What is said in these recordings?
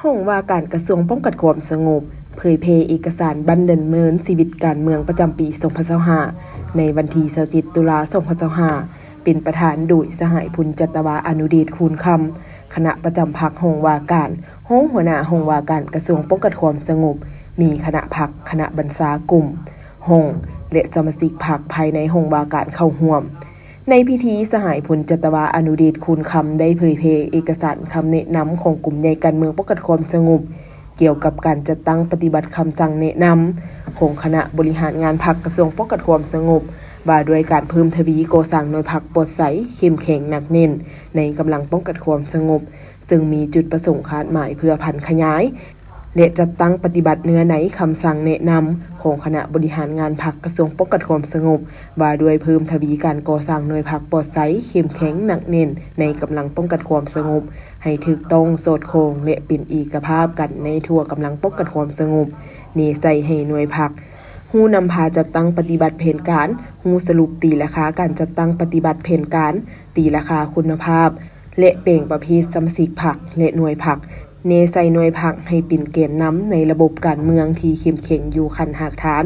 ຫ້ອງວ່າການກະຊວງປ້ອງກັນຄວາມສະຫງົບ ເຜີຍແຜ່ເອກະສານບັນດຳເນີນຊີວິດການເມືອງປະຈຳປີສອງພັນຊາວຫ້າ ໃນວັນທີຊາວເຈັດ ຕຸລາ ສອງພັນຊາວຫ້າ ເປັນປະທານໂດຍສະຫາຍ ພົນຈັດຕະວາ ອະນຸເດດ ຄູນຄຳ ຄະນະປະຈຳພັກຫ້ອງວ່າການ, ຮອງຫົວໜ້າຫ້ອງວ່າການກະຊວງປ້ອງກັນຄວາມສະຫງົບ, ມີຄະນະພັກ, ຄະນະບັນຊາກົມ, ຫ້ອງ ແລະ ສະມາຊິກພັກພາຍໃນຫ້ອງວ່າການເຂົ້າຮ່ວມ. ໃນພິທີ, ສະຫາຍ ພົນຈັດຕະວາ ອະນຸເດດ ຄູນຄຳ ໄດ້ເຜີຍແຜ່ເອກະສານຄຳແນະນຳຂອງກົມໃຫຍ່ການເມືອງປ້ອງກັນຄວາມສະຫງົບ ກ່ຽວກັບການຈັດຕັ້ງປະຕິບັດຄຳສັ່ງແນະນຳຂອງຄະນະບໍລິຫານງານພັກກະຊວງປ້ອງກັນຄວາມສະຫງົບ ວ່າດ້ວຍການເພີ່ມທະວີກໍ່ສ້າງໜ່ວຍພັກປອດໃສ, ເຂັ້ມແຂງ, ໜັກແໜ້ນໃນກຳລັງປ້ອງກັນຄວາມສະຫງົບ, ເຊິ່ງມີຈຸດປະສົງຄາດໝາຍເພື່ອຜັນຂະຫຍາຍ ແລະ ຈັດຕັ້ງປະຕິບັດເນື້ອໃນຄຳສັ່ງແນະນຳຂອງຄະນະບໍລິຫານງານພັກກະຊວງປ້ອງກັນຄວາມສະຫງົບ ວ່າດ້ວຍເພີ່ມທະວີການກໍ່ສ້າງໜ່ວຍພັກປອດໃສ, ເຂັ້ມແຂງ, ໜັກແໜ້ນໃນກຳລັງປ້ອງກັນຄວາມສະຫງົບ ໃຫ້ຖືກຕ້ອງ, ສອດຄ່ອງ ແລະ ເປັນເອກະພາບກັນໃນທົ່ວກຳລັງປ້ອງກັນຄວາມສະຫງົບ, ແນໃສ່ໃຫ້ໜ່ວຍພັກ ຮູ້ນຳພາຈັດຕັ້ງປະຕິບັດແຜນການ, ຮູ້ສະຫຼຸບຕີລາຄາການຈັດຕັ້ງປະຕິບັດແຜນການ, ຕີລາຄາຄຸນນະພາບ ແລະ ແບ່ງປະເພດສະມາຊິກພັກ ແລະ ໜ່ວຍພັກ, ແນໃສ່ໜ່ວຍພັກໃຫ້ເປັນແກນນຳໃນລະບົບການເມືອງທີ່ເຂັ້ມແຂງຢູ່ຂັ້ນຮາກຖານ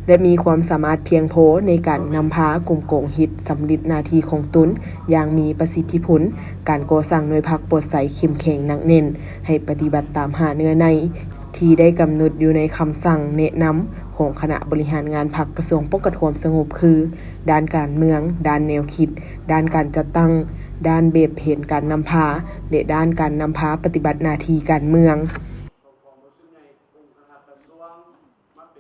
ແລະ ມີຄວາມສາມາດພຽງພໍໃນການນຳພາກົມກອງເຮັດສຳເລັດໜ້າທີ່ຂອງຕົນຢ່າງມີປະສິດທິຜົນ, ການກໍ່ສ້າງໜ່ວຍພັກປອດໃສ, ເຂັ້ມແຂງ, ໜັກແໜ້ນ ໃຫ້ປະຕິບັດຕາມຫ້າເນື້ອໃນ ທີ່ໄດ້ກຳນົດຢູ່ໃນຄຳສັ່ງແນະນຳຂອງຄະນະບໍລິຫານງານພັກກະຊວງປ້ອງກັນຄວາມສະຫງົບ ຄື ດ້ານການເມືອງ, ດ້ານແນວຄິດ, ດ້ານການຈັດຕັ້ງ, ດ້ານແບບແຜນການນຳພາ ແລະ ດ້ານການນຳພາປະຕິບັດໜ້າທີ່ການເມືອງ.